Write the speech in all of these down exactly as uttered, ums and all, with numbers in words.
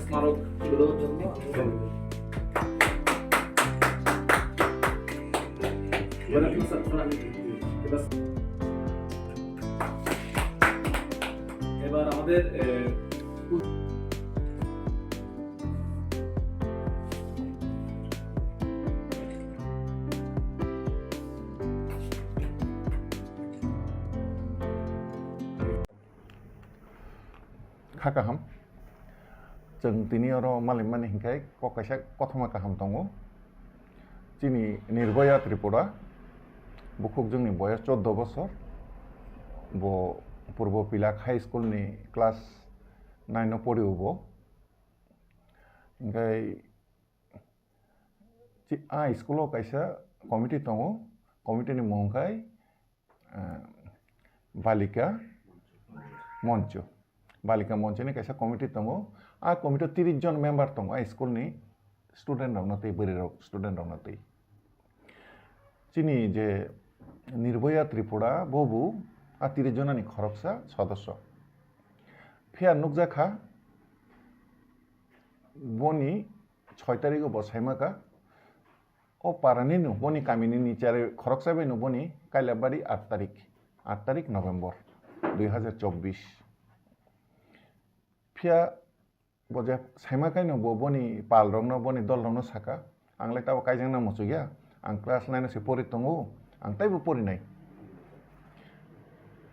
স্মারক তুলে দেওয়ার জন্য আমি এবার আমাদের, এ, Kha kaham. Chwng tini oro malaimani hinkhe kok kaisa kothoma kaham tongo. Chini Nirbhaya Tripura, bukhuk jwngni boyos chordo bosor. Bo Purbo Pilak High School ni class nine o pori o bo. Hinkhe chi-, a school o kaisa committee tongo, committee ni mung khai, ah, Balika Moncho. Balika Moncho ni kaisa committee tongo. A committee o tiris jon member tongo, a school ni student rokno tei bwrwi rok, student rokno tei. Chini je Nirbhaya Tripura, bo bo a tiris jonani khoroksa sodosyo. Phiya nukjakha, boni soi tarikgo bo saimakha, o parani no, boni kamini ni chare khoroksa bai no boni Kailabari aat tarik, aat tarik November dui hazar chobbish. Phiya bo je saima kaino bo boni pal rokno, boni dol rokno saka, "Ang le tabo kaijakna muchukya, ang class nine o se pori tongo, ang taibo porinai."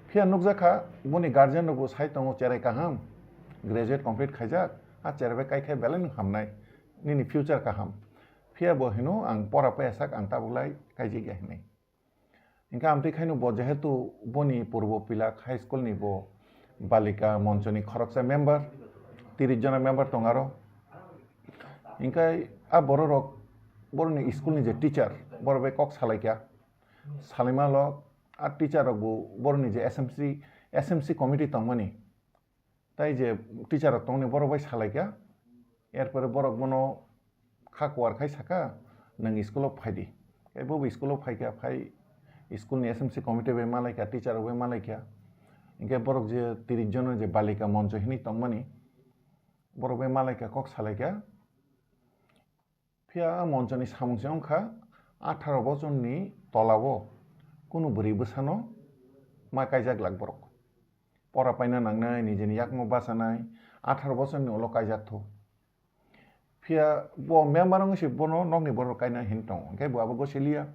Phiya nukjakha, boni guardian rokbo sai tongo, "Cherai kaham, graduate complete khaijak, a cherai bai kaikhe belai no hamnai, nini future kaham." Phiya bo hino, "Ang pora paiya sak, ang tabuk lai kaijak ya," hinwi. Hinkhe amtwi khaino bo jehetu boni Purbo Pilak High School ni bo Balika Moncho ni khoroksa member, tiris jona member tong aro. Hinkhe a bororok, boroni school ni je teacher, borok bai kok salaikha. Salaimalo a teacher rok bo boroni je S M C, S M C committee tongmani, tai je teacher rok tongni borok bai salaikha, erpore borok bono kha kuar khai saka, "Nwng school o phai di." Khe bo bo school o phaikha, phai school ni S M C committee bai malaikha, teacher rok bai malaikha. Hinkhe borok je tiris jon je Balika Moncho hinwi tongmani, borok bai malaikha, kok salaikha. Phiya a Moncho ni samung se wngkha, atharo bochor ni tola o kunu bwrwi bwsano ma kaijak lak borok. Pora paina nangnai, nijini yakmo bachanai, atharo bochor ni ulo kaijak tho. Phiya bo member wngwi se bono nokni borok kaina hin tongo, hinkhe bo abo gosiliya.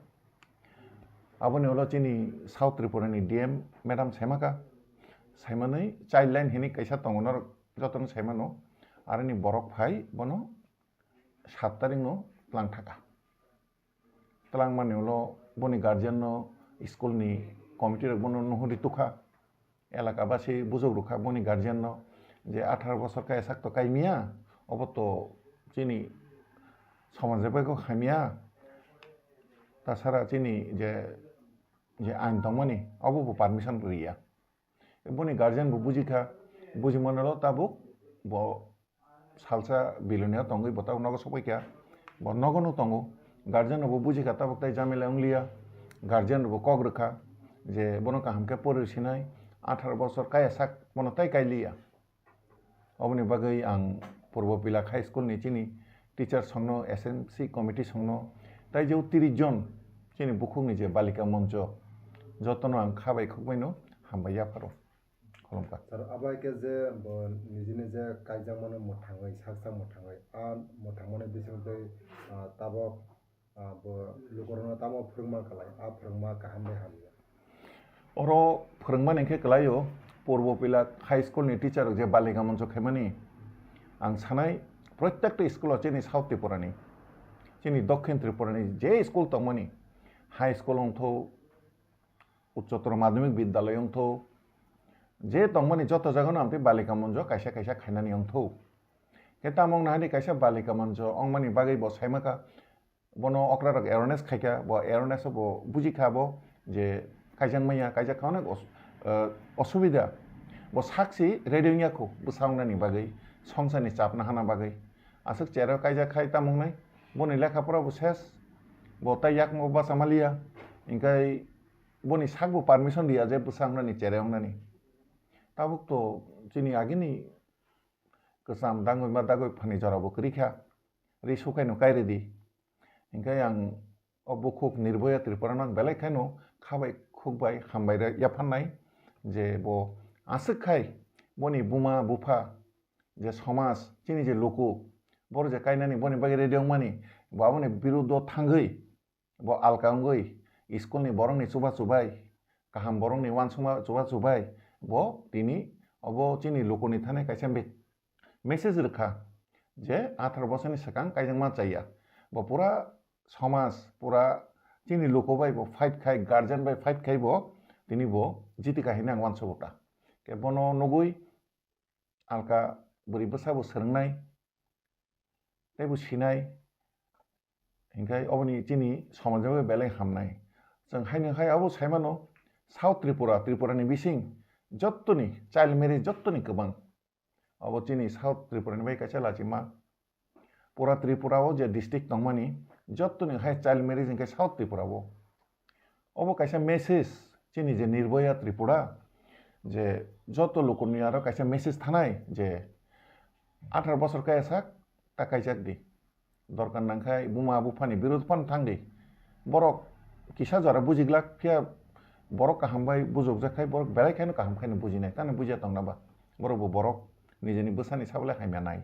Aboni ulo chini South Tripura ni D M madam saimakha, saimanwi child line hinwi kaisa tongo, norok jotono saimano, aroni borok phai bono sat tarikno twlang thaka. Twlang mani ulo boni guardian no, school ni committee rok bono nuhuri tukha, elaka basi bujok rukha boni guardian no je atharo bosor kaya sak to kai miya, obo to chini somaj bai kok hamya, tasara chini je, je ain tongmani obo bo permission riya. Boni guardian bo bujikha, bujimanalo tabuk bo salsa Bilonia tongwi bo tabuk nogo sokpaikha, bo nogono tongo. Guardian rokbo bujikha tabuk tai jamila wngliya, guardian rokbo kok rwkha je bono kaham khe pori sinai, atharo bosor kaya sak bono tai kailiya. Oboni bagwi ang Purbo Pilak High School ni chini teacher songno, S M C committee songno, tai je o tiris jon chini bukhukni je Balika Moncho, jotono ang kha bai khuk baino hambai yapharo. Khulumkha. Sir, abo hai khe je bo nijini je kaijakmano mwthangwi, sak sak mwthangwi, a mwthangmani bisingtwi, ah, tabok, ah, bo lukurokno tamo phwrwngma kwlai, a phwrwngma kaham bai hamya? Oro phwrwngmani khe kwlaio, Purbo Pilak High School ni teacher rok je Balika Moncho khaimani, ang sanai, protekta school o chini South Tripura ni, chini Dokhin Tripura ni je school tongmani, high school wngthu, Uchchottor Madhyamik Bidyalaya wngthu, je tongmani joto jagano amtwi Balika Moncho kaisa kaisa khainani wngthu. Khe tamo wngna hani kaisa Balika Moncho wngmani bagwi bo saimakha, bono okra rok awareness khaikha, bo awareness o bo bujikha bo je kaijak manya, kaijak kha onek os-, eh, osubida. Bo sakchi ready wngya kho bwsa wngnani bagwi, songsani chapna hana bagwi. Aswk chero kaijak khai tamo wngnai, boni lekha pora bo ses, bo tai yakmo bacha maliya, hinkhe boni sakbo permission riya je bwsa wngnani, chere wngnani. Tabuk to chini agini kwcham dagwi ma dagwi phani jorabo kwrwi kha, ri sukaino kai rwdi. Hinkhe ang o bukhuk Nirbhaya Tripura no ang belai kheno khabai khukbai hambai rw-, yaphannai je bo aswk khai boni buma bupha je somaj chini je luku boro je kainani boni bagwi ready wngmani bo aboni birudo thangwi bo alka wngwi school ni borok ni chuba chubai kaham borok ni uansukma chuba chubai bo tini obo chini luku ni thani kaisa be-, message rwkha je atharo bosorni swkang kaijakma chaya. Bo pura somaj, pura chini luku bai bo fight khai, guardian bai fight khai bo, tini bo jiti kahini ang uansugo ta. Ke bono nugui alka bwrwi bwsa bo swrwngnai, tei bo sinai, hinkhe oboni chini somaj bai belai hamnai. Chwng haino hai abo saimano, South Tripura, Tripura ni bising jottoni child marriage jottoni kwbang. Abo chini South Tripura ni bai kaisa lachima. Pura Tripura o je district tongmani, jottoni hai child marriage hinkhe South Tripura o. Obo kaisa message chini je Nirbhaya Tripura, je joto lukuni aro kaisa message thanai je atharo bosor kaya sak ta kaijak di. Dorkar nangkhai buma buphani birud phano thangdi. Borok kisa jora bujiglak phiya borok kaham bai bujokjak khai borok belai khaino kaham khaino bujinai, tani bujiya tongna ba. Borok bo borok nijeni bwsani sabalai hamya nai.